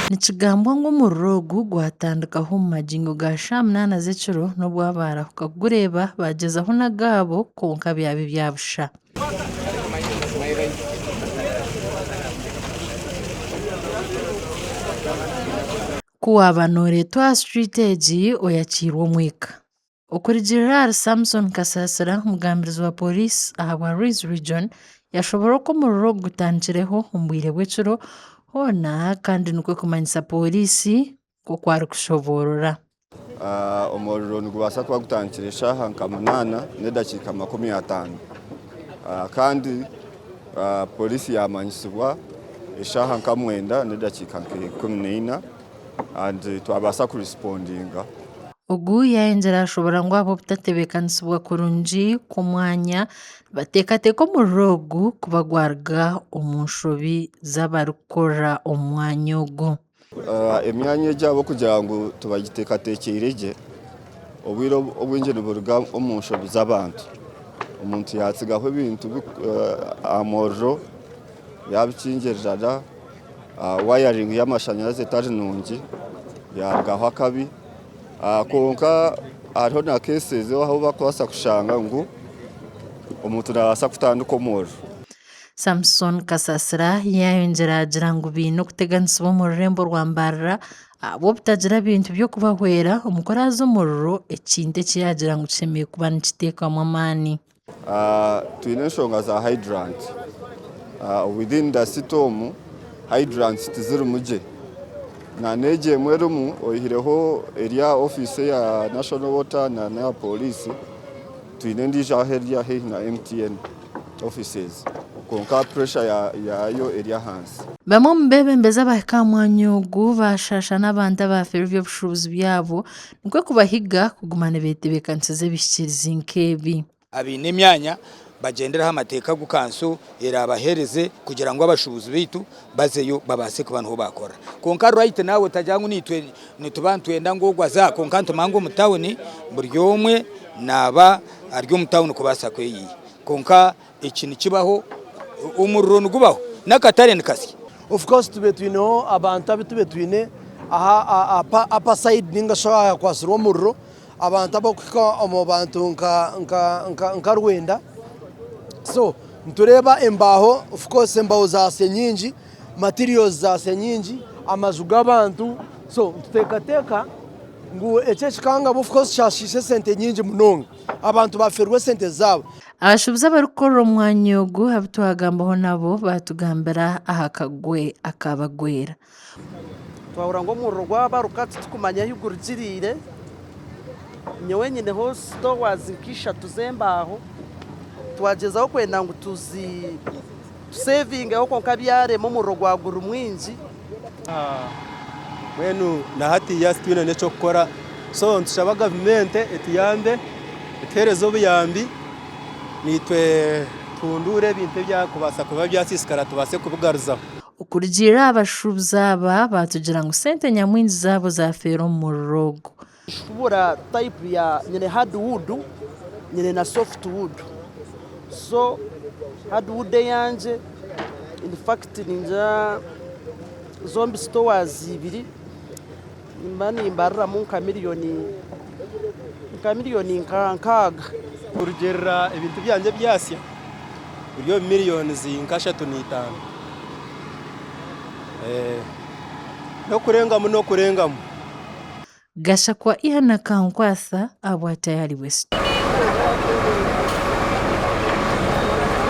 Nikigambwa ngu omuriro ogu gwatandikaho omu magingo ga shaaha munaana z'ekiro n'obu abaarahuka kugureeba baagyezaho n'agaabo kwonka byaba ebya busha. Ku waaba nooreetwa aha street egi oyakiirwa omwika. Okurugiirira ahari Samson Kasasira, omugambirizi wa Pooriisi ahabwa Rwizi Region, yashoborora oku omuriro ogu gutandikireho omu bwire bw'ekiro hoona kandi nikwo kumanyisa Pooriisi nk'oku arikushoboorora. Omuriro nigubaasa kuba gutandikire eshaaha nka munaana n'edakiika 50 kandi Pooriisi yamanyisibwa eshaaha nka mwenda n'edakiika nka 14 and twabaasa kurisipondinga. Ogu yayongyera yashobora ngu ahabw'obutatebeekanisibwa kurungi kw'omwanya, nibateekateeka omuriro ogu kuba gwaruga omu nshobi z'abarikukorera omu mwanya ogu. Emyanya egi ahabw'okugira ngu tibagiteekateekyeire gye, obwire obwingi niburuga omu nshobi z'abantu. Omuntu yaatsigaho ebintu aha muriro yaabikingirirana, wayaringi y'amashanyarazi etari nungi yarugaho akabi kwonka hariho na cases ahu barikubaasa kushanga ngu omuntu nabaasa kutandika omuriro. Samson Kasasira yayongyera agira ngu baine okuteganisibwa omu rurembo rwa Mbarara ahabw'obutagira bintu by'okubahwera omu kuraaza omuriro ekintu eki yaagira ngu kishemereire kuba nikiteekwamu amaani. Twine enshonga za hydrant within the city omu hydrants tizirimu gye nana egyo emwe erimu oyihireho eri aha ofiisi eya National Water nana eya pooriisi twine endiijo ahu eri haihi na MTN offices kwonka pressure yaayo eri ahansi. Bamwe omu beebembezi abahika aha mwanya ogu baashaasha n'abantu abaafeerwa eby'obushuubuzi byabo Nikwo kubahiga kuguma nibetebeekanisiza ebihikiirizi nk'ebi. Abaine emyanya bagyendere aha mateeka agu kanso eraabaheereze kugira ngu abashuubuzi baitu bazeyo babaase kuba niho baakorera. Kwonka right now otagira ngu naitwe nituba nitwenda ngu ogwo aze aha kwonka nitumanya ngu omu tawuni buri omwe naaba ari omu tawuni kubaasa kweyiiya. Kwonka eki nikibaho, omuriro nigubaho n'akatare nikasya. Of course tube twineho abantu abu tube twine aha upper side ninga shi ahakwatsirwe omuriro, abantu abarikuhika omu bantu nka rwenda. So nitureeba embaaho of course embaaho zaasya nyingi, materials zaasya nyingi, amaju g'abantu so nituteekateeka ngu eki ekikangabwa of course kyashiisha esente nyingi munonga. Abantu bafeerwa esente zaabo. Abashuubuzi abarikukorera omu mwanya ogu abu twagambaho nabo baatugambira aha kagwe akaabagwera. Twahurira ngu omuriro gwabaruka titukumanya ahu gurugiriire. Nyowe nyineho sitowazi nka ishatu z'embaaho, twagyezaho kwenda ngu tuzi tusevingeho kwonka byarema omuriro gwaguri mwingi. Mbwenu na hatiiya titwine n'eky'okukora so nitushaba gavumenti etuyambe etuheereze obuyambi naitwe tuhunduure ebintu ebyakubaasa kuba byasiisikara tubaase kubigaruzaho. Okurugiirira aha bashuubuzi aba, baatugira ngu sente nyamwingi zaabo zaafeera omu muriro ogu. Kubura type ya nyine hard wood nyine na soft wood so hard wood eyangye in fact ningira zombi stores ibiri nimba nimbariramu nka miriyoni nka miriyoni nka nkaaga. Kurugiirira ebintu byangye ebyasya biri omu miriyoni nka ashatu na itaano n'okurengamu n'okurengamu. Gashakwa Ihana Kankwatsa ahabwa Tayari West.